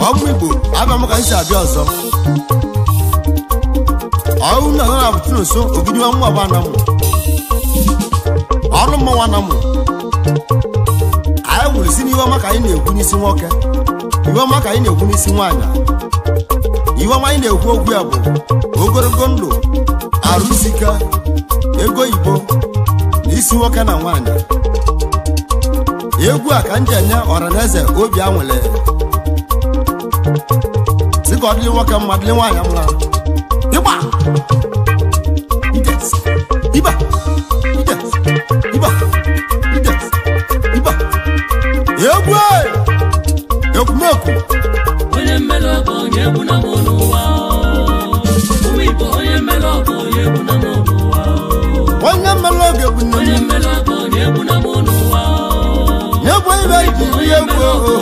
Ọmụ Igbo abịa m ka m si abịa ọzọ ọrụ na na abụtụ nso ogidi nwa nwa bụ anamụ ọrụ mmanwụ anamụ anyị wuru si n'ihe ọma ka anyị na-ekwu n'isi nwoke, ihe ọma ka anyị na-ekwu n'isi nwaanyị, ihe ọma anyị na-ekwu okwu ya bụ ogologo ndụ, arụ isi ike, ego oyibo na isi nwoke na nwaanyị. Egwu a ka m ji enye ọra na eze obi anwụle sị ka ọ dịrị nwoke mma, dịrị nwaanyị mma. Ịgba ide ịba ide ịba ide ịba egwu ekwumekwu onye mmele ọgọ onye egwu na mụ n'ụwa, ụmụ Igbo onye mmele ọgọ onye egwu na mụ n'ụwa, onye mmele ọgọ egwu na onye mmele ọgọ onye egwu na mụ n'ụwa, egwu ibe ji egwu onye mmele ọgọ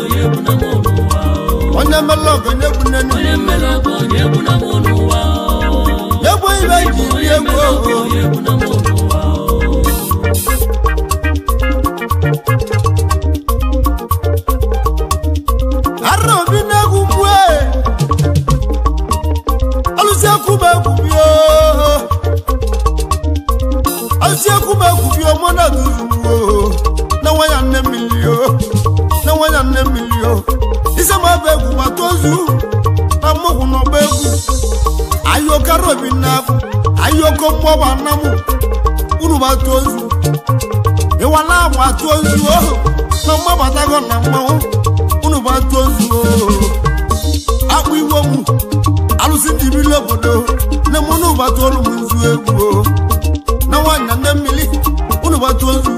onye egwu na onye mmele ọgọ onye egwu na mụ n'ụwa, egwu ibe ji egwu onye egwu na mụ n'ụwa. Arọ obi na-egwu mgbe alụsị ekwu m egwu bio, alụsị ekwu m egwu bio, mụ na duzu na nwa ya nne mmiri o, na nwa ya nne mmiri o, ise m abụ egwu ma tozu na mmụkwụ n'ọgba egwu ayọkara obi na-abụ ayọkọ mmụọ anamụ unu ma tozu ịwala agba tozu o na mmabatago na mmanwụ unu ma tozu o akpụ iwe mụ alụsị ndị bili obodo na mụ na ụbata olu m nzu egwu o na nwaanyị nne mmiri unu ma tozu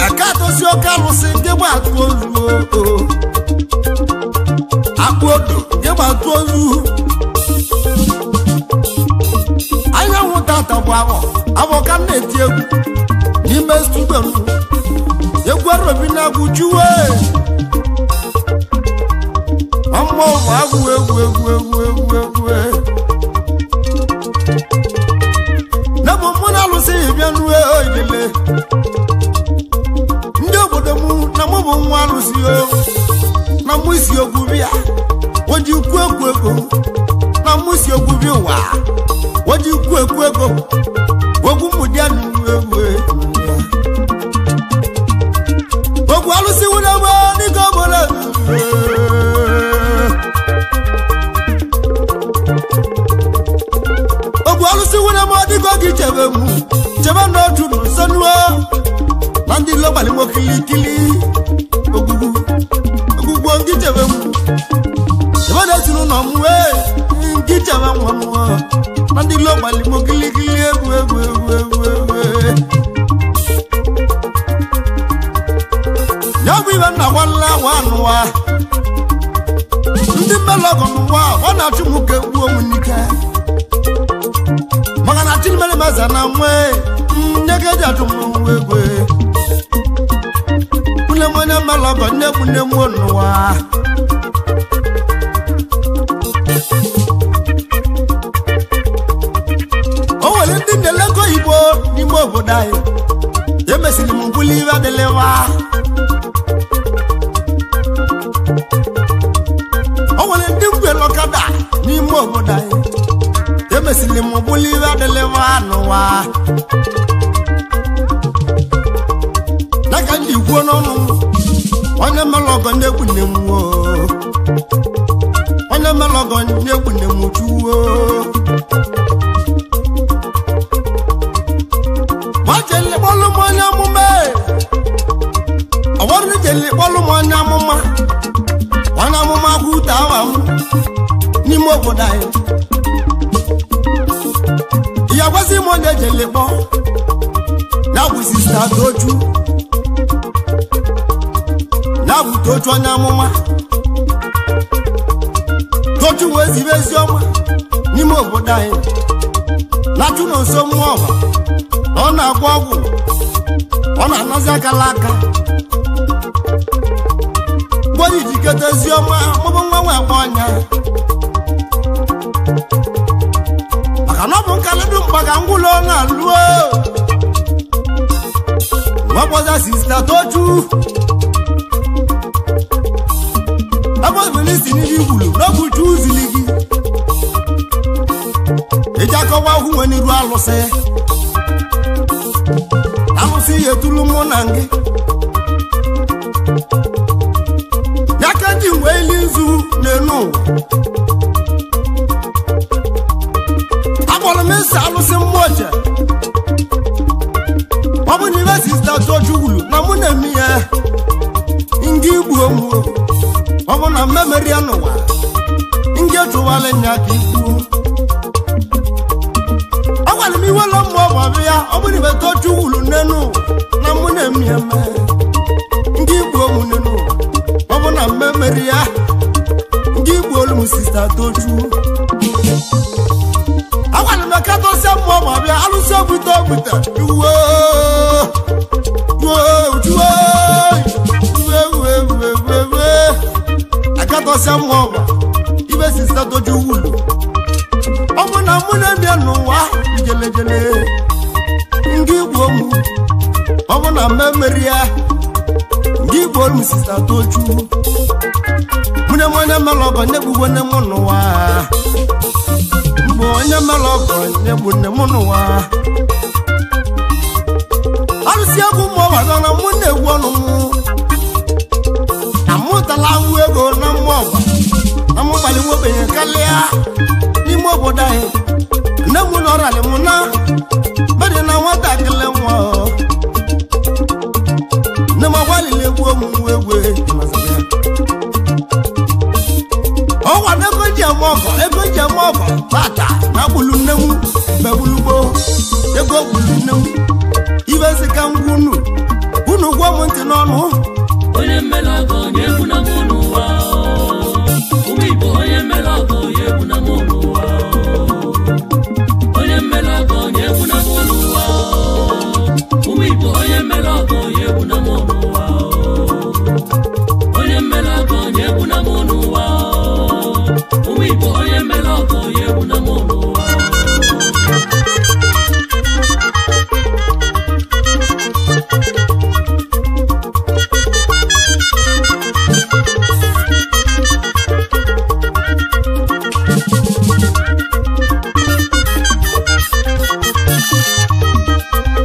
aka atosi oke alụsị nke gba atụ ozu o akpụ odo nke gba atụ ozu anyanwụ tata bụ awọ awọ ka m na-eti egwu n'ime studio m egwu arobi na-agwụ juwe mmụọ bụ agwụ egwu egwu egwu egwu egwu n'ebe mụ na alụsị bịa nue oilele ndị obodo m na mụ bụ nwa alụsị o na mụ isi okwu bịa oji kwu ekwu ego na mụ isi okwu bịa ụwa oji kwu ekwu ego okwu mụ dị anụ egwu okwu alụsị wụlọ ebe dịka obodo okwu alụsị wụlọ ebe dịka oge chebe m chebe n'otu n'ụsọ nuo na ndị lọgbalị m kilikili ogbugbu ogbugbo nke chebe m chebe n'ezinụlọ m wee nke chebe nwa m na ndị lọgbalị m kilikili egwu egwu egwu egwu egwu ya bụ ibe nna nwanne nwa anụwa ndị mmelọgọ n'ụwa ọ na-achụ m ka egbuo m n'ike maka na chimere meza na nwee nne ga eji achụ m n'ụwa egwe nne m onye mmelọgọ nne bụ nne m n'ụwa o nwere ndị na-elego oyibo n'ime obodo anyị emesiri m mbuli ibe adịlịwa o nwere ndị ngwere ọkada n'ime obodo anyị emesiri m bụli ibe adịlịwa n'ụwa n'aka ndị kwuo n'ọnụ onye mere ọgọ ndị egwu nne m onye mere ọgọ ndị egwu nne m chuo Agwazi m onye jele kpọ ya bụ sista Tochu ya bụ Tochu onye amụma Tochu wee zibe ezi ọma n'ime obodo anyị na-achụ na nso mmụọ ọba na ọ na-agwọ ọgwụ ọ na-anazi akala aka mgbe onye jikọta ezi ọma mụbụ nwa nwa agba ọnya maka na ọ bụ nkalịdụ mkpa ka ngwụlọ na-alụọ nwakpọza sista Tochu agbọbilisi n'ihe ikwulu n'ọbụchu uzili gị eji akọwa ahụ nwe n'iru alụsị alụsị ya etulu mụ na gị ya ka ndị wee ili nzu n'elu ụwa akpọrọ m esi alụsị mmụọ oche ọ bụ na ibe sista Tochu wulu na mụ na-eme ya ndị igbuo mụ ọ bụ na mmemeri ya n'ụwa ndị echụwala nya ka ikwu agwara m iwela mmụọ bụ ọbịa ya ọ bụrụ ibe Tochu wulu n'enu na mụ na-eme ya eme ndị igbuo mụ n'enu ọ bụ na mmemeri ya ndị igbuo olu m sista Tochu agwara m aka dosia mmụọ bụ ọbịa alụsị ogbute ogbute uwe uwe uwe uwe uwe uwe akatọsịa mmụọ ọba ibe sista Tochu wulu ọ bụ na mụ na-ebịa n'ụwa jelejele ndị igbo mụ ọ bụ na mmemmeri ya ndị igbo m sista Tochu mụ na onye mere ọgọ nye gbugbo nne m n'ụwa mgbe onye mere ọgọ nye gbu nne m n'ụwa arụsị egwu mmụọ gbara na mụ na-egwu ọnụ mụ na mụ tala ahụ ego na mmụọ ọgba na mụ gbalị nwobenye karịa n'ime obodo anyị nne m nọrọ alị mụ na bedị na nwatakịrị nwa nne m agbalịla egwu omume egwu ọnwa na ego ji eme ọgọ ego ji eme ọgọ tata na gbulu nne m begbulugbo ego gbulu nne m ibe si ka ngwa unu unu gwuo m ntị n'ọnụ onye mmele ọgọ onye egwu na mụ n'ụwa ụmụ Igbo onye mmele ọgọ onye egwu na mụ n'ụwa onye mmele ọgọ onye egwu na mụ n'ụwa ụmụ Igbo onye mmele ọgọ onye egwu na mụ n'ụwa onye mmele ọgọ onye egwu na mụ n'ụwa ụmụ Igbo onye mmele ọgọ onye egwu na mụ n'ụwa.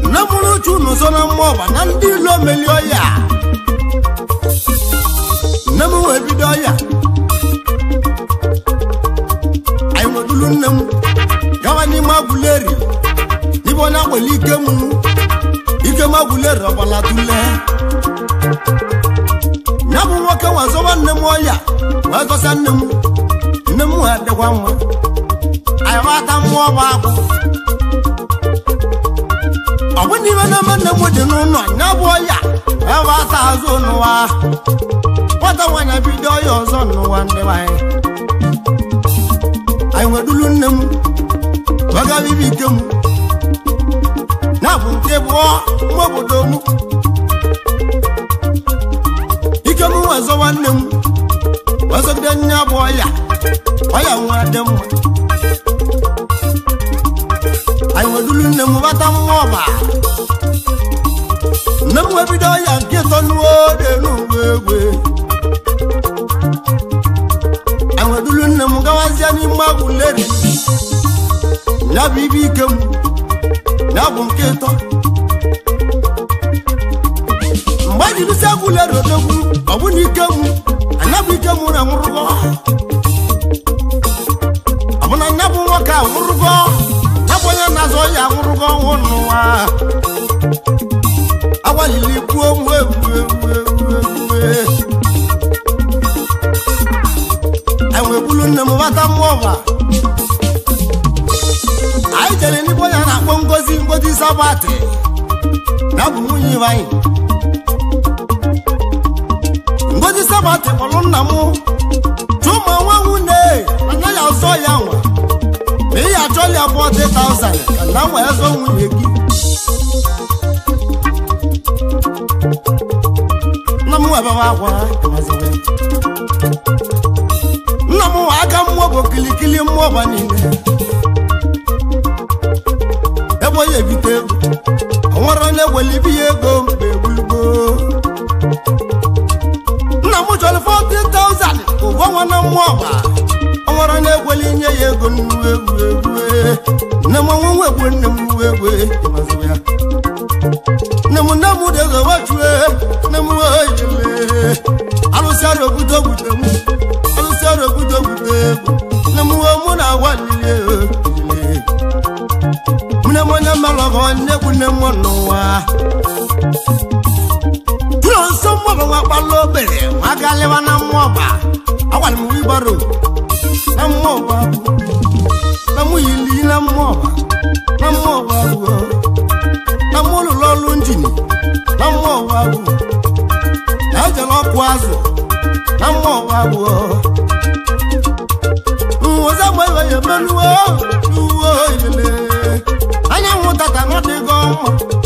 Nne mụrụ uchu n'ụzọ na mmụọ ọba na ndị ilo meli ọya nne m wee bido ọya anyị nwedulu nne m gawa n'ime agwụleri n'ime onye agbele ike m ike m agwụleri ọgbala tule ya bụ nwoke nwa zọba nne m ọya wee zọsa nne m nne m wee dịkwa mma anyị gbata mmụọ bụ akwụ ọ bụ n'ime na-eme nne m dị n'ụlọ ya bụ ọya ebe ata azụ n'ụwa nwata nwaanyị bido ọya ọzọ n'ụwa ndị be anyị anyị nwedulu nne m wegara ibe ike m ya bụ nke bụọ nwa obodo m ike m wee zọwa nne m wee zọgide nne ya bụ ọya ọya nwa dị mma anyị nwedulu nne m bata mmụọ ọba nne m wee bido ọya nke ịtọ nuo n'ugbo egwe anyị nwedulu nne m gawazie n'ime agwụleri ya bụ ibe ike m ya bụ nke ịtọ mgbe anyị jiri si agwụleri odogwu ọ bụ na ike m anya bụ ike m na nwụrụgọ ọ bụ na anya bụ nwoke a nwụrụgọ ya bụ onye na-azọ ya nwụrụgọ ọnwụ n'ụwa agbalịla ikwu onwe egwu egwu egwu egwu enwe gbulu nne m bata mmụọ ọba anyị jere n'igbo ya na Sabati na bụ nwunye Ivanyi Ngozi Sabati kpọrọ nna m chụma nwa nwunye anaghị azọ ya nwa ma ị achọla ya 40,000 ka na nwa ya zọ nwunye gị nna m nwa akwa nna m nwa aka mmụọ bụ kilikili mmụọ ba niile ebe onye ebite ego onwere onye gwere ibi ya ego mgbe gbugbo nna m chọrọ 40,000 ụgwọ nwa na mmụọ ọba onwere onye gwere inye ya ego nnu egwu egwu nne m nwa egwu nne m nwa egwu ya nne m nne m dezo wachue nne m wee alụsị arụ obodo gwute m alụsị arụ obodo gwute egwu nne m wee mụ na-agwa nile nne m onye mmelụ ọgọ nne gwu nne m n'ụwa tụrụ nso mmụọ nwa kpala obere nwa galịwa na mmụọ ba agwara m wibaro na mmụọ ba na mụ yili na mmụọ ba na mmụọ ba na mụ lụrụ ọrụ njin na mmụọ ba na ejere ọkụ azụ na mmụọ ba nwoza mgbe ya emeluo uwe ilele anyanwụ tata n'ọdịgo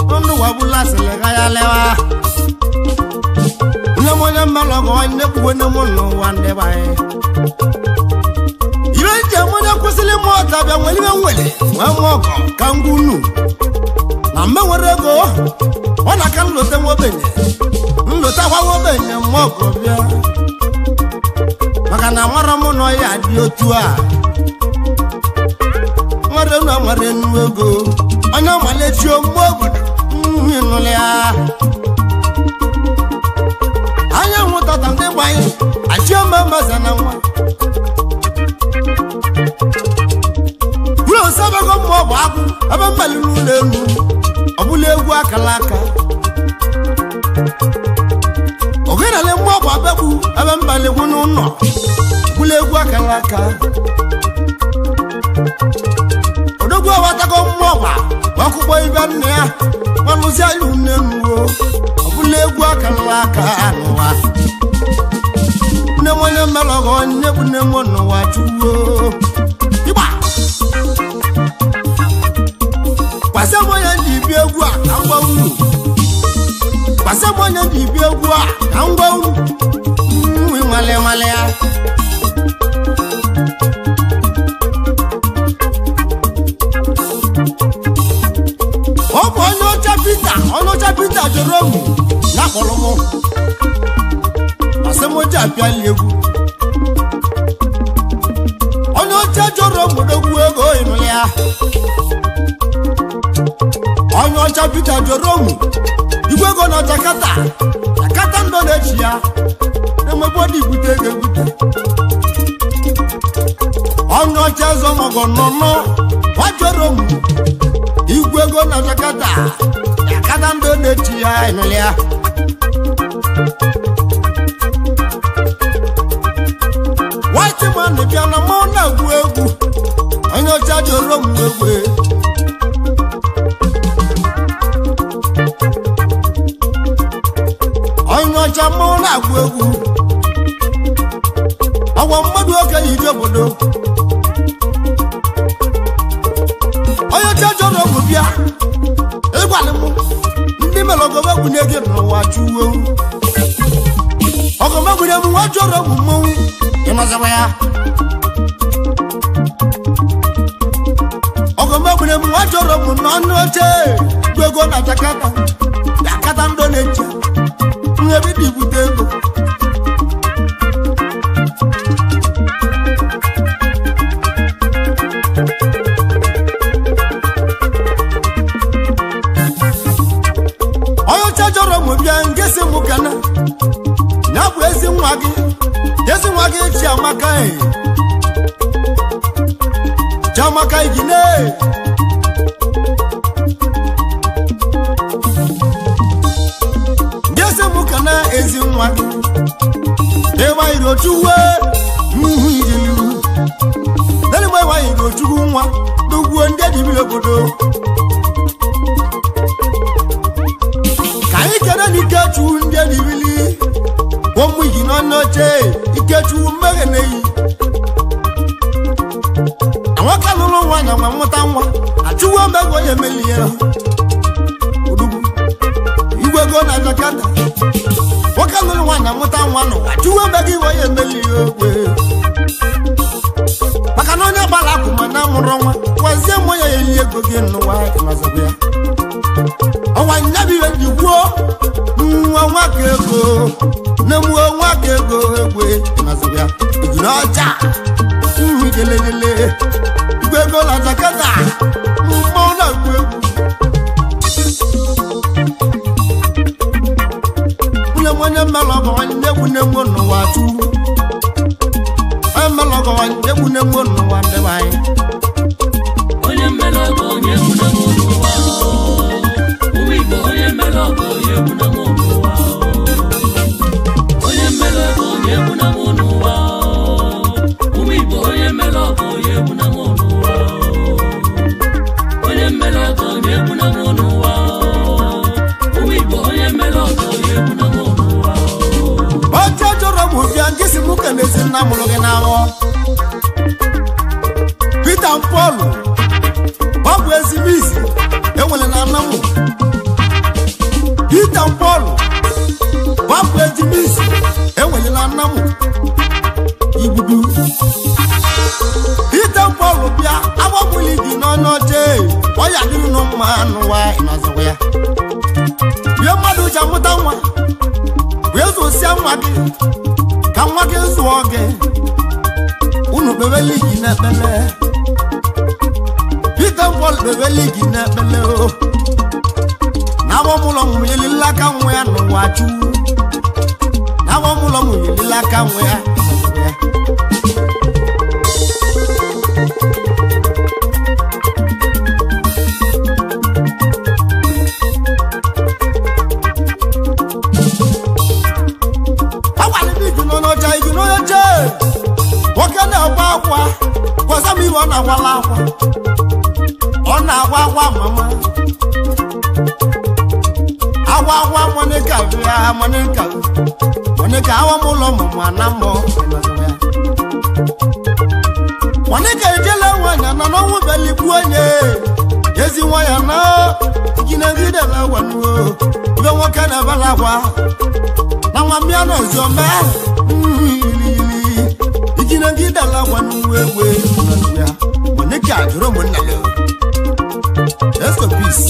mma ndụ wabụla sịrị ga ya lewa nne m onye mmelụ ọgọ nne kwuwe nne m n'ụwa ndị be anyị ibe njem onye kwụsịrị mụ ọta bịa nwere ibe nwere nwee mụ ọgọ ka ngwa unu na mme nwere ego ọ na-aka nlote nwobenye nlote gwa nwobenye mma ọgọ bịa maka na nwara m nọ ya dị otu a nwere na nwere nnu ego onye ọmalechi omume obodo nụrụ ya anyanwụ tata ndị gbanye achioma maza na nwa ụlọ nsọbago mmụọ bụ agụ ebe mmalị n'ụlọ elu ọbụla egwu akala aka ogenale mmụọ bụ abegbu ebe mbalị gwu n'ụlọ ọbụla egwu akala aka odogwu awatago mmụọ gba ọkụkpọ ibe nne ya gbalụzi ya une nuo ọbụla egwu akala aka n'ụwa nne m onye mmelọgọ nne bụ nne m n'ụwa chuo ịgba kwasị m onye ji ibi egwu a ka ngwa uru kwasị m onye ji ibi egwu a ka ngwa uru nwale nwale ya ọ bụ onye ọcha Pita onye ọcha Pita jụrụ m ya kpọrọ m masị m ji apịali egwu onye ọcha jụrụ m dogwu ego ịnụrụ ya onye ọcha Pita jụrụ m igwe ego na Jakarta Jakarta ndọ na-echi ya na-emegbu ọdị ibute ego ebute onye ọcha zọmọgọ nọ gwajụrụ m igwe ego na Jakarta Jakarta ndọ na-echi ya ịnụrụ ya white man bịa na mụ na-egwu egwu onye ọcha jụrụ m egwu onye ọcha mụ na-agwụ egwu ọgwa mmadụ okenye iji obodo onye ọcha jụrụ m bịa ịgwalị m ndị mere ọgọmegwu na-ege n'ụwa chuwo ọgọmegwu na nwa jụrụ m mmọnwụ ịnọzikwa ya ọgọmegwu na nwa jụrụ m n'ọnụ oche ego na Jakarta Jakarta ndọ na-eche nwebi dị ibute ego onye ọcha jọrọ m bịa nke si m kana ya bụ ezi nwa gị ezi nwa gị Chiamaka Chiamaka igine ezi m kana ezi nwa gị ịgba irochuwe n'ihu ijelu n'eluigwe ịgba irochukwu nwa n'ugwu ndị dibiri obodo Ikechukwu ndị ebibili ụmụ iji nọ n'oche Ikechukwu mmeghe na-eyi nwoke lụrụ nwa na nwa mmụta nwa achụwo mmeghe onye meli ya odugwu igwe ego na Jakarta nwoke lụrụ nwa na mmụta nwa nọ achụwo mmeghe onye meli ya ogwe maka na onye gbara akwụma na mụrụ nwa gwazie m onye ya ego gị n'ụwa ịnọzọbụ ya ọnwa nyabiwe ji gwuo nwa nwaka ego na mụọ nwaka ego egwe ịnọzọbụ ya ejiri ọcha nri gelelele igwe ego na Jakarta mmọnwụ na-agụ egwu nwunye m onye mmelụ ọgọ nwanne egwu na-enwe n'ụwa chukwu onye mmelụ ọgọ nwanne egwu na-enwe n'ụwa ndị be anyị onye mmelụ ọgọ onye egwu na mụ n'ụwa ụmụ Igbo onye mmelụ ọgọ onye egwu na mụ n'ụwa onye mmelụ ọgọ onye egwu na mụ n'ụwa ụmụ Igbo onye mmelụ ọgọ onye egwu na mụ n'ụwa onye mmelụ ọgọ onye egwu na mụ n'ụwa ụmụ Igbo onye mmelụ ọgọ onye egwu na mụ n'ụwa oche jọrọ m bịa nke si mụ kenezi nna mụrụ gị n'ahụ Peter Paul ọ bụ ezigbo isi enwere na anamụ Peter Paul ọ bụ ezigbo isi enwere na anamụ igbudu Peter Paul bịa agbapụli gị n'ọnụ oche ọ ya dịrị nụ mma n'ụwa ịnọzọkwa ya bie mmadụ ji amụta nwa wee zụsịa nwa gị ka nwa gị zụọ gị unu kpebele gị n'ekpele Peter Paul kpebele gị n'ekpele o na agbamụlọ mụnyelila aka nwa ya n'ụwa chukwu na agbamụlọ mụnyelila aka nwa ya n'ụwa ya. Agwara m iji nọ n'ọcha iji n'oche nwoke na-agba akwa gwọza m iwe ọ na-agwala akwa ọ na-agwa akwa mama agwa akwa Monica bịa Monica Monica awa m ụlọ mụmụ na mmụọ Monica ejela nwanyị na n'ọnwụ belikwu onye ezi nwa ya na jinegidela gwanuo ibe nwoke na-ebela akwa na nwa mmịa na ọzọ mee ijinegidela gwanuo egwe ya Monica jụrụ ụmụnna ya Rest in peace.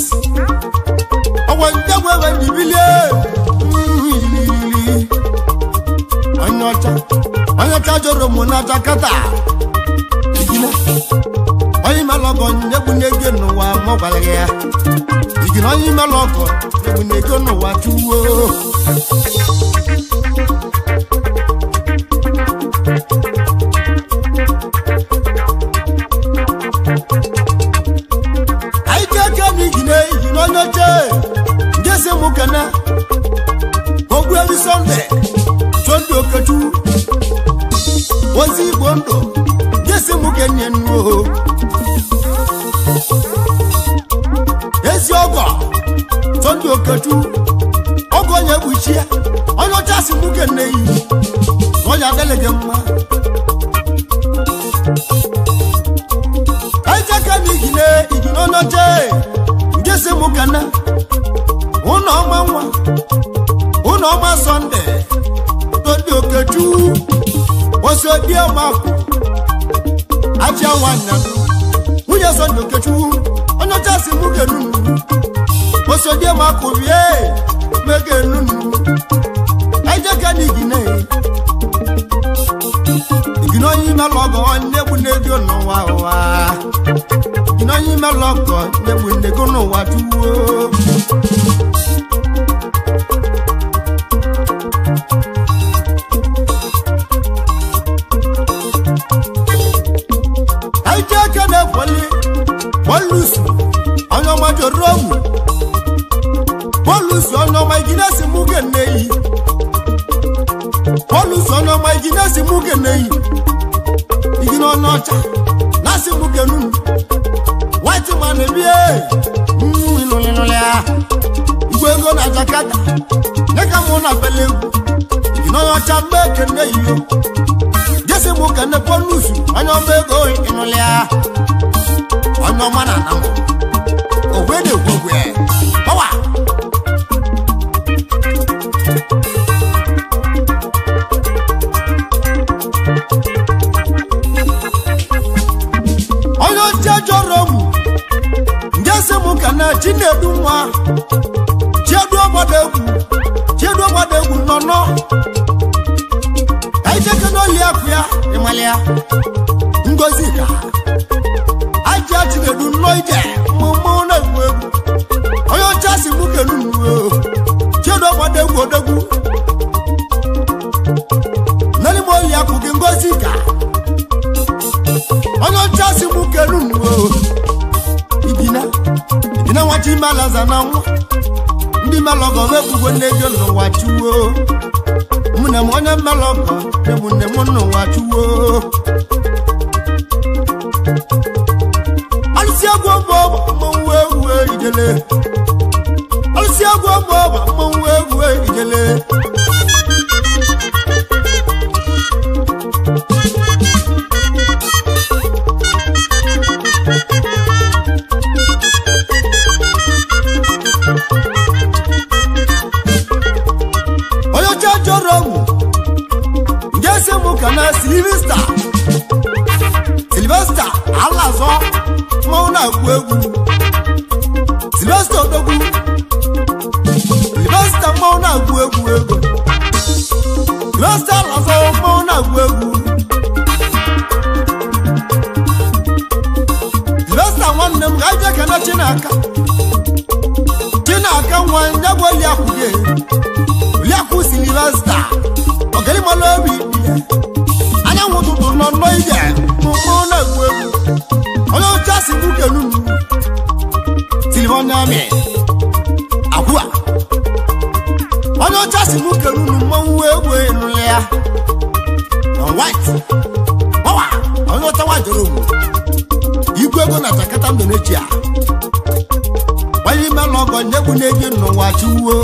Ọwọ́ njẹ́gbẹ́ wẹ̀ ní bílẹ̀. Onye ọcha, onye ọcha jụrụ mụ na Jakarta. Igine, onye ime ọgọ nyegbu n'ego n'ụwa mụ gwara gị ya. Igine onye ime ọgọ nyegbu n'ego n'ụwa tuwo. Anyị ji eke na igine igine onye oche nke si mụ kene Ogbuebi Sunday Sunday Okechukwu ozi Igbo ndụ nke si mụ kenye nnuo ezi ọgọ Sunday Okechukwu ọgọ onye kpuchie onye ọcha si mụ kene yi na ọya adịghị gị mma ejeka na igine igine onye oche nke si mụ kene ụnọ ọma nwa ụnọ ọma Sunday Sunday Okechukwu osodi ọmakụ ajị nwanne nwunye Sunday Okechukwu onye ọcha si mụ kenunu osodi ọmakụ bie mekenunu ejeka na igine igine onye ime lọgọ nyegbu n'ego n'ụwa ụwa igine onye ime lọgọ nyegbu n'ego n'ụwa tuwo anyị eke na-ekweli pọlusu onye ọma jọrọ omu pọlusu onye ọma igine si mụ geneyi pọlusu onye ọma igine si mụ geneyi igine onye ọcha na-asị mụ genunu white man ebie ịnụlịnụlịa igwe ego na Jakarta nye ka na-abịala egwu ijina onye ọcha mgbe ekene yiyo jesi mụ kene pọlusu onye ọma ego ịnụlịa onye ọma na anamụ ogwe na-egwu ogwe ọwa onye ọcha jọrọ mụ njesi mụ kene Chinedu nwa Chiedu obodo egwu Chiedu obodo egwu nọnọ ejeke n'oli akụ ya ịmalịa Ngozi ka aja Chinedu nnọọ ije mmụmụ na-egwu egwu onye ọcha si mụ kenu nnuo Chiedu obodo egwu odogwu n'elime oli akụ gị Ngozi ka onye ọcha si mụ kenu nnuo ibina ibina nwa Chimalaza na nwa ndị mmelọgọ wepụgo nne gị n'ụwa chuwo mụ na m onye mmelọgọ egbu nne m n'ụwa chuwo alụsị egwu ọgbọ mmọnwụ egwu ijele alụsị egwu ọgbọ mmọnwụ egwu ijele na Sylvester Alazọ mmanwụ na-agwụ egwu Sylvester Odogwu Sylvester mmanwụ na-agwụ egwu egwu Sylvester Alazọ mmanwụ na-agwụ egwu Sylvester nwanne m ga-eje kene Chinaka Chinaka nwa ya bụ Oliakụ gị Oliakụ Sylvester ọgịrịmalụ obi anyanwụ ụtụtụ nọ nnọọ ije mmanwụ na-egwu egwu onye ọcha si mụ kenu Silvana akwụa onye ọcha si mụ kenu mmanwụ egwu enụla ya na white ọwa onye ọcha nwa jụrụ m igwe ego na Jakarta Indonesia onye ime lọgọ nyegbu na-eji n'ụwa chiwuo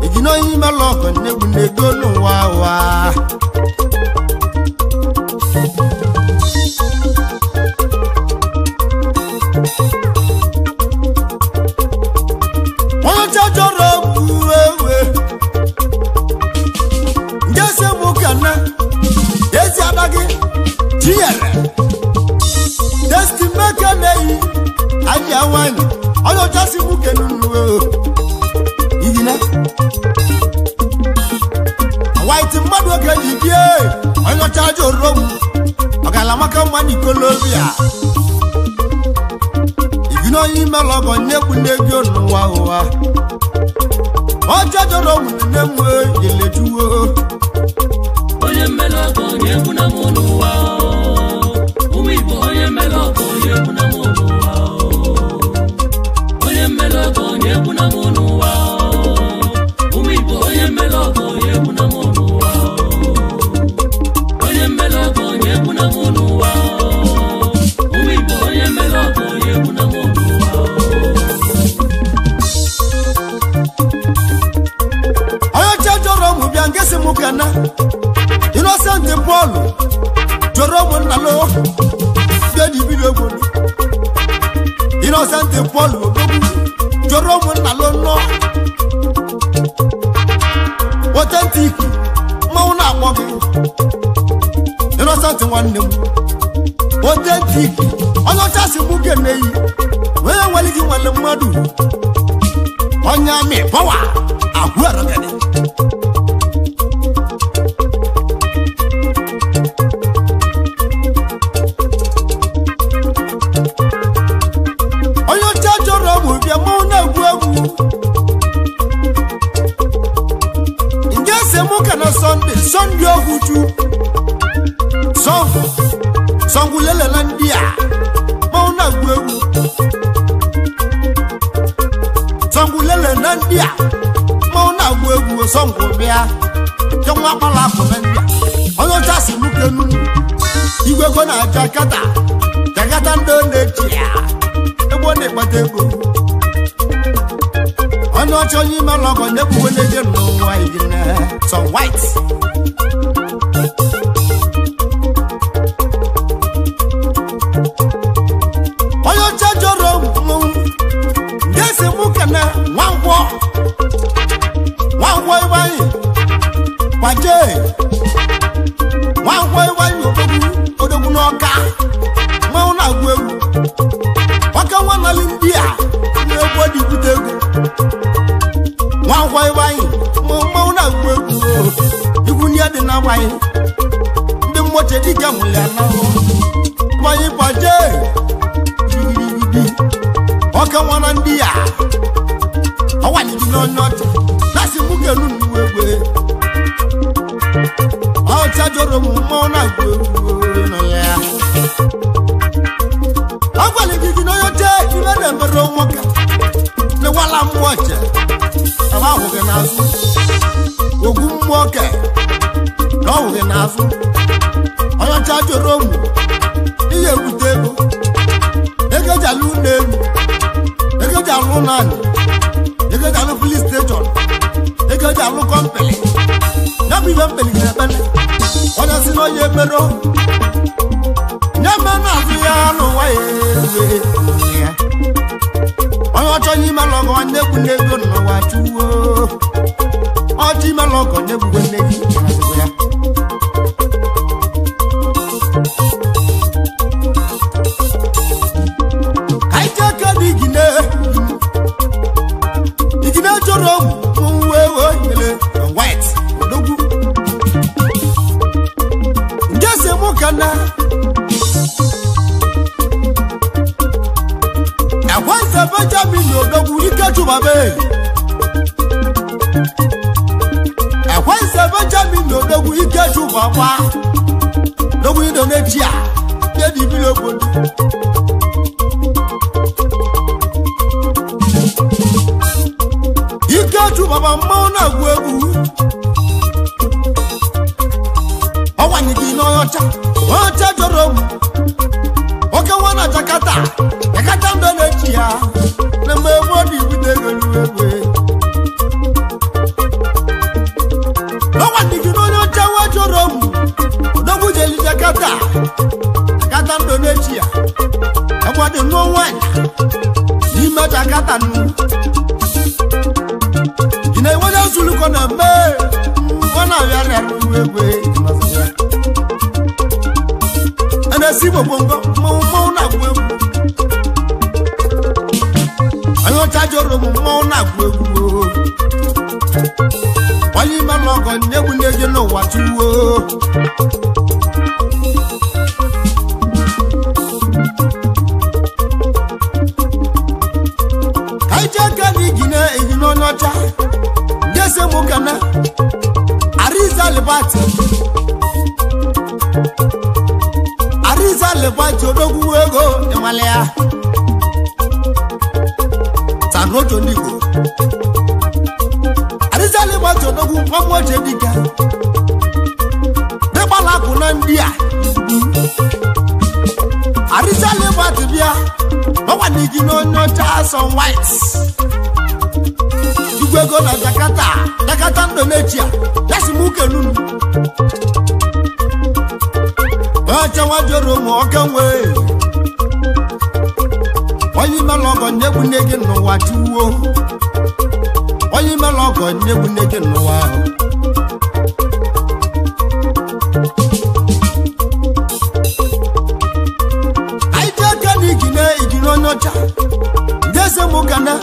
ejina onye ime lọgọ nyegbu na-ego n'ụwa ụwa onye chọrọ ewe nje si mụ kana ezi ada gị tinyere destimeke na-eyi aji nwanyị onye ọcha si mụ kenu nnuwe ijina white mmadụ oge ji bie onye ọcha jụrụ m ọgalamaka mma n'ikolobia ijina onye ime lọgọ nyekwu n'ego n'ụwa ụwa ọcha jọrọ m nne m yelejuwo onye mmele ọgọ onye egwu na mụ n'ụwa ụmụ Igbo onye mmele ọgọ onye egwu na mụ n'ụwa onye mmele ọgọ onye egwu na mụ n'ụwa ụmụ Igbo onye mmele ọgọ onye egwu na mụ n'ụwa onye mmele ọgọ onye egwu na mụ n'ụwa ụmụ Igbo onye mmele ọgọ onye egwu na mụ n'ụwa onye ọcha jọrọ m bịa nke si mụ kana Innocent Paul jọrọ m nnalụ bịa ji bido obodo Innocent Paul odogwu jọrọ m nnalụ nnọọ authentic mmanwụ na-akpọ gị Innocent nwanne m authentic onye ọcha si mụ keneyi onye nwere gị nwere mmadụ onye amị pawa agwụ arọgani onye ọcha jọrọ m bịa mmanwụ na-egwu egwu nke si mụ ka na Sọnde Sọnde ohuju sọngụ sọngụ lelela ndị a mmanwụ na-egwu egwu sọngụ lelela ndị a mmanwụ na-agwụ egwu sọngụ bịa chọnwa akpala akụ na ndị a onye ọcha si mụ kenu igwe ego na Jakarta Jakarta ndị ọ na-echi ya ebe ọ na-ekpata ego ọ Onye ọcha onye ime lọgọ nyegbuwe n'eje n'ụwa igine some white. Onye ọcha jọrọ mmanwụ nke si mụ kene nwankwọ nwankwọ iwanyi kwaje nwankwọ iwanyi odogwu n'ọka mmanwụ na-agụ egwu ọka nwa nalị ndị a na-egwu dị bute ego nwankwọ iwanyi mmanwụ na-agụ egwu igwu ndị dị na-agbanyị ndị mmoche dike mụrụ ya na iwanyi kwaje ọka nwa na ndị a ọwalidi n'onye ọcha na-asị mụ kenu nnuwe egwe ọcha jọrọ m mmanwụ na-agụ egwu nọ ya ọgwalidi gị n'onye ọcha ibe na-emere nwoke n'ịwala mmụọ ọcha ebe ahụ gị n'azụ ogwu mmụọ ke na ọhụ gị n'azụ onye ọcha jọrọ m ihe ebute ego ego eji alụ ụlọ elu ego eji alụ ụlọ anyị ego eji alụ filis steshọn ego eji alụ kọmpịlị ya bụ ibe mpịlị ga-ebene onye si na onye emero nye mme na-azụ ya n'ụwa ya ewe onye ọchọ onye ime lọgọ onye egwu n'ego n'ụwa chuwo ọchọ ime lọgọ onye egwugwe nne gị ya. Igine jọrọ mwe oyele white odogwu nke si mụ kana ekwense Benjamin odogwu ike chụbabe ekwense Benjamin odogwu ike chụbakwa odogwu Indonesia ndị biri obodo Ikechu baba mmanwụ na-agụ egwu ọwanye gị n'ọcha ọcha jọrọ m oke nwa na Jakarta Jakarta ndụ na-echi ya na mgbe egwu ọ na-ebute ego n'egwe ọwanye gị n'onye ọcha nwa jọrọ m odogwu jeli Jakarta Jakarta ndụ na-echi ya ebe ọ dị nụọ nwaanyị n'ime Jakarta nụ na-enwere nzulukọ na mbe ọ na-abịa egwe a na-esi gbogbo mmanwụ mmanwụ na-agụ egwu onye ọcha jọrọ m mmanwụ na-agụ egwu onye ime lọgọ nyegbu nne gị n'ụwa tuwo ka ije aka na igine igine onye ọcha jese mukana Ariza Libati Ariza Libati odogwu ego ịnwale ya sanojo ndigbo Ariza Libati odogwu nwamoche dike dịgbalapụ na ndị a Ariza Libati bịa ọgwanigi n'onye ọcha son white igwe ego na Jakarta Jakarta Indonesia yasi mụ kenu ọcha nwa jọrọ m ọka nwee onye ime lọgọ nyegbu nne gị n'ụwa chuwo onye ime lọgọ nyegbu nne gị n'ụwa ahụ. Anyị ji aka na igine igine onye ọcha ndị eze mụ gana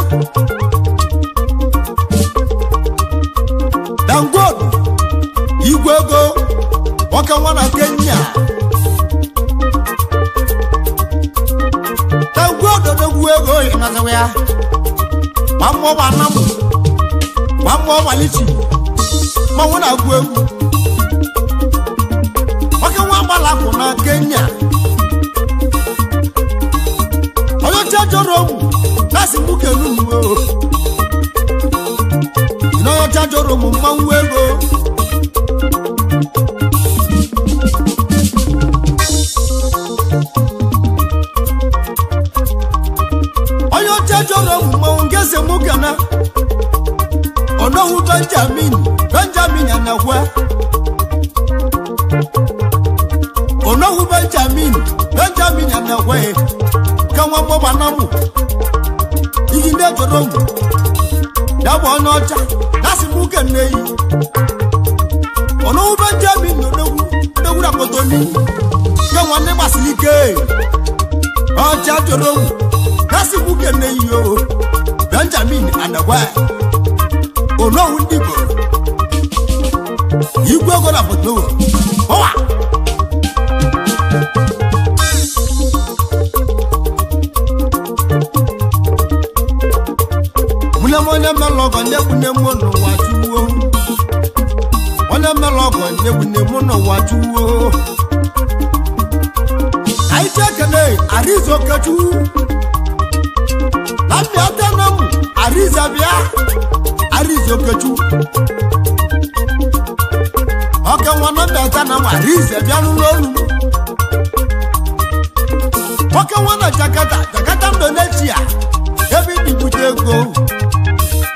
Dangote igwe ego ọka nwa na Kenya Dangote odogwu ego ịnazawa ya gba mmụọ gba anamụ gba mmụọ gbalichi mmanwụ na-agụ egwu ọka nwa gbalapụ na Kenya onye ọcha jọrọ m na-asị mụ kenu m o onye ọcha jọrọ m mmanwụ ego onye ọcha jọrọ m mmanwụ nke si mụ kana Onowu Benjamin Benjamin Anagwe Onowu Benjamin Benjamin Anagwe ka nwa mgbọgba na mụ iji ndị ejọrọ mụ ya bụ onye ọcha na-asị m uke nne yi Onowu Benjamin na odogwu odogwu na Kotoni nke nwanne gbasiri ike ọcha jọrọ mụ na-asị m uke nne yi o Benjamin Anagwe Onowu ndị Igbo igwe ego na Porto ọwa onye mmelụ ọgọ nye gbune mụ n'ụwa chuwo onye mmelụ ọgọ nye gbune mụ n'ụwa chuwo anyị chekene Arize Okechukwu na mbịa tena m Arize bịa Arize Okechukwu ọke nwa na mbịa tena m Arize bịa n'ụlọ olu nwoke nwa na Jakarta Jakarta Indonesia ebe ịdị bute ego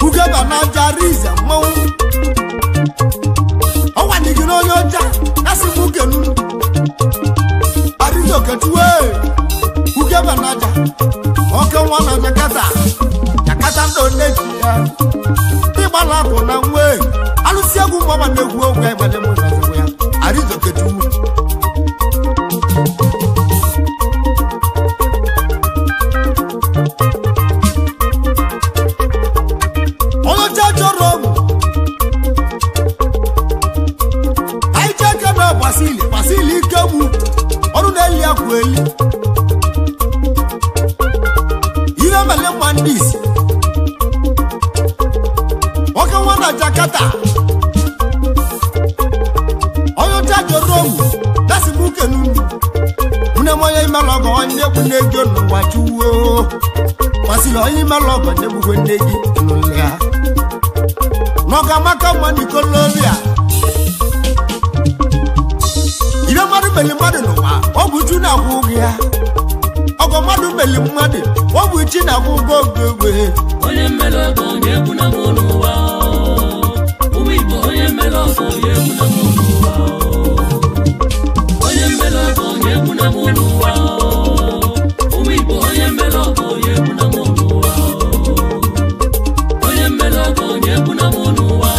ugeba na aja Arize mmanwụ ọnwa nigi n'onye ọcha na-asị m ukenu Arize Okechukwu ugeba na aja oke nwa na Jakarta Jakarta Indonesia ịgbala akụ na nwe alụsị egwu mgbawa na-egwu ogwe ịgbale m ụzọ ya Arize Okechukwu Basili Ikegbu ọrụ na-eli akwa eli ihe mele nwa ndị isi nwoke nwa na Jakarta onye ọcha jọrọ omu dasibukenu nne m onye imelụ ọgọ onye egwu na-ego n'ụwa chuwo Basili onye imelụ ọgọ na-egbugwe nne gị n'ụlọ ya n'ọga maka mma n'ikolobia ihe mmadụ meli mmadụ n'ụwa ọ bụ chi na-akwụ ụgwọ ya ọgọ mmadụ meli mmadụ ọ bụ chi na-akwụ ụgwọ ogwe onye mmelụ ọgọ onye egwu na mụ n'ụwa ụmụ Igbo onye mmelụ ọgọ onye egwu na mụ n'ụwa onye mmelụ ọgọ onye egwu na mụ n'ụwa ụmụ Igbo onye mmelụ ọgọ onye egwu na mụ n'ụwa onye mmelụ ọgọ onye egwu na mụ n'ụwa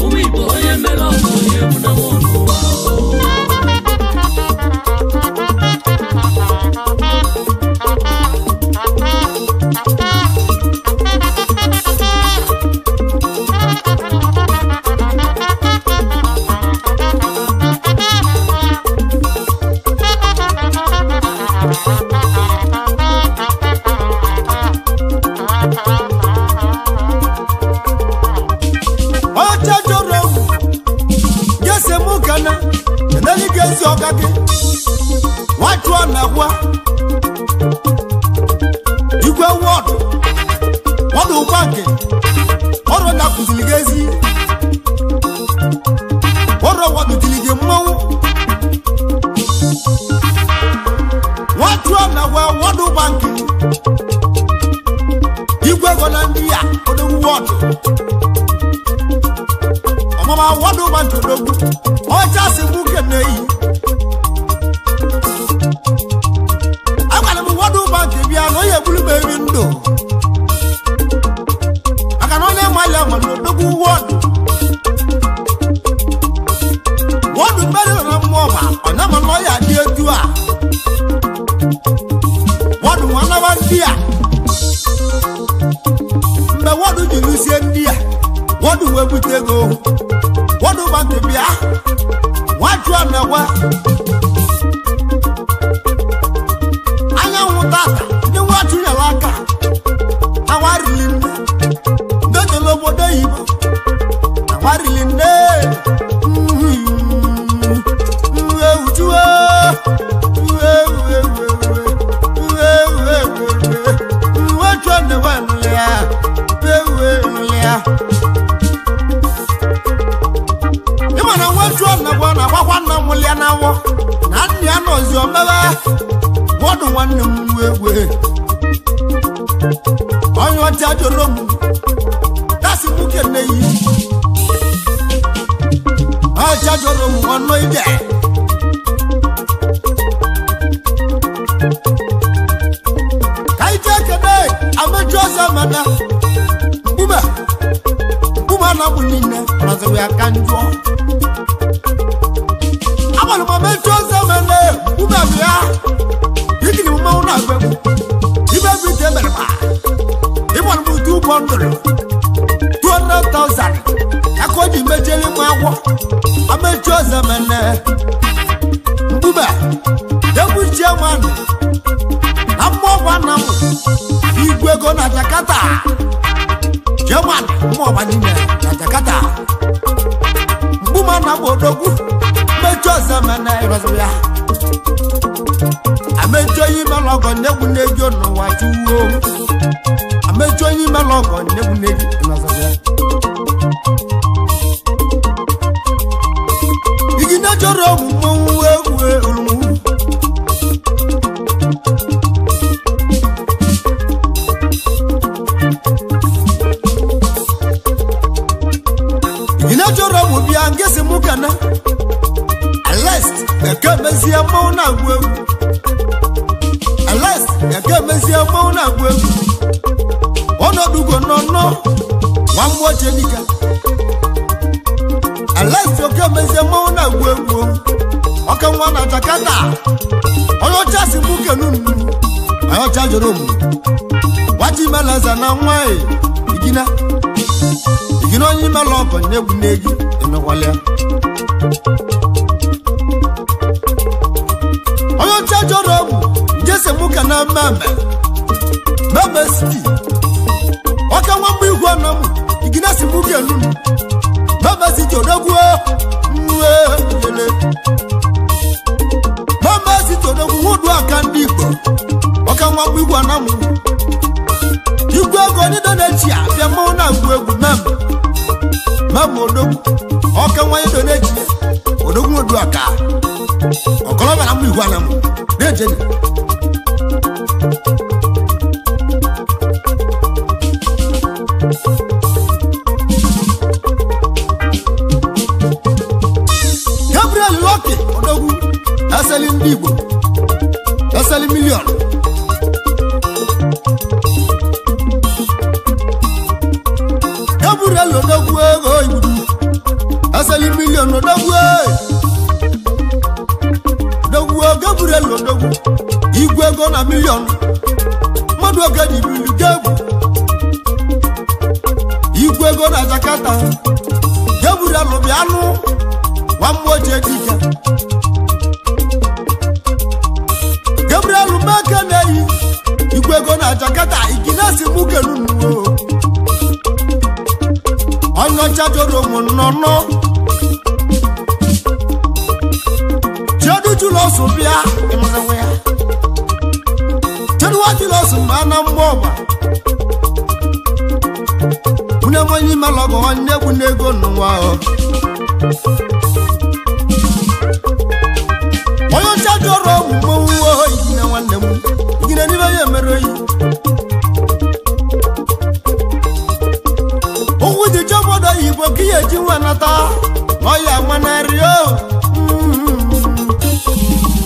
ụmụ Igbo onye mmelụ ọgọ onye egwu na mụ n'ụwa. Igwe wọdụ wọdụ ụgbọake ọrụ na kụziri gị ezi ọrụ wọdụ tiri gị mmanwụ nwachụọ na gwa wọdụ ụgbọake igwe ego na ndị ya odogwu wọdụ ọmụma wọdụ ụgbọake odogwu ọcha si nwoke na-eyi bịa na onye egburu m eri ndụ maka na onye mali nwere odogwu wọdụ wọdụ mmeri nọ na mmụọ ma ọ na-ama na ọya dị etu a wọdụ nwanaba ndị a mgbe wọdụ jiri sie ndị a wọdụ wee bute ego wọdụ gbantị bịa nwachụọ na-egwe anyanwụ tata ndị nwachụnyere aka awarili nne ndị jere obodo oyibo awarili nne ewuchuo ịma na nwachuo nnagwa na-agbakwa nna m ya na-awọ na nna ya nọzi omebe wọdụ nwanne m egwe onye ọcha jụrụ m dasị si mụ kene yi aja jọrọ m ọnụ ije ka ije kene amechi ọzọ mana mkpume mkpume na mụ niile ọzọ ya ka njụọ abalị m amechi ọzọ mana mkpume bịa ikiri mmanwụ na-agba egwu ibe bi te mere ma ịgbara m utu ụgbọ ndụrụ 200,000 aka o ji mechiere m agwọ amechi ọzọ mene mkpube egwu chiamanụ na mmụọgba nna m igwe ego na Jakarta chiamanụ mmụọgba niile na Jakarta mkpume na m odogwu mmechi ọzọ mene ịrọzọ ya amechi onye ime lọgọ nyegwu n'ego n'ụwa chuwo amechi onye ime lọgọ nyegwu n'ego n'ọzọ ya igine chọrọ mmanwụ egwu olumu igine chọrọ mụ bịa ngesi mụ kana alest eke mezie mmanwụ na-agwụ egwu Alex eke mezie mmanwụ na-agwụ egwu ọnọdụ ugo nọnọ nwa mmụọ chelika Alex oke mezie mmanwụ na-agwụ egwu ọka nwa na Jakarta onye ọcha si mụ kenu nnu onye ọcha jụrụ m gwachi imeleze na nwa igina igina onye imela ọgọ nyegwu n'egi emekwala onye ọcha jụrụ m jese muka na mame mame city ọka nwa mgbe igwe nọ m igina si mụ kenu m mame city odogwu nwe ele mame city odogwu nwudu aka ndị Igbo ọka nwa mgbe igwe nọ m igwe ego nido na-echi abịa mmanwụ na-agwụ egwu mame mame odogwu ọka nwa ido na-echi odogwu nwudu aka ọkọlọbịa na mgbe igwe nọ m na-ejeni Gabriel Lucky odogwu eseli ndị Igbo eseli miliọn Gabriel odogwu ego igbudu eseli miliọn odogwu odogwu Gabriel odogwu igwe ego na miliọn mmadụ oge ji bili gebu igwe ego na Jakarta Gabriel bịanụ nwa mmụọ ji dike Gabriel meke na-eyi igwe ego na Jakarta iginesi mụ kenu nnuo onye ọcha jụrụ m nnọnọ chedu julọsụ bịa ịmụzịwa ya chedu wa julọsụ ma na mgbe ọgba nwunye m onye ime lọgọ nwanne egwu n'ego n'ụwa onye ọcha jụrụ ọgwụ mmanwụ igine nwanne m igine n'ime ya emere oyi ụkwụ ji je obodo oyibo ka ihe eji nwa nata ọya manarị o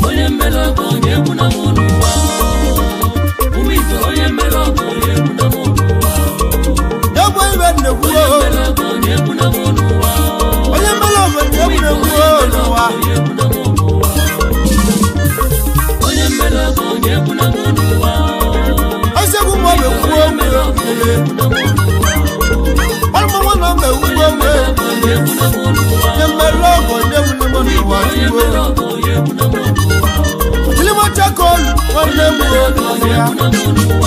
onye mmere ọgọ onye egwu na mụ n'ụwa ụmụ Igbo onye mmere ọgọ onye egwu na mụ n'ụwa egwu ibe nnekwu onye mmere ọgọ onye egwu na mụ n'ụwa onye mmere ọgọ onye egwu na-ekwu n'ụwa onye egwu na mụ n'ụwa onye mmere ọgọ onye egwu na mụ n'ụwa osiegwu ma ọ bụ ekwu onye mmere ọgọ onye egwu na mụ n'ụwa ọlụmọnwa na mba ekwu onye ogwe mmere ọgọ onye egwu na mụ n'ụwa onye mmere ọgọ onye egwu na mụ n'ụwa onye chukwu mmere ọgọ onye egwu na mụ n'ụwa chilimochakolu nwanne m onye mmere ọgọ onye ya egwu na mụ n'ụwa.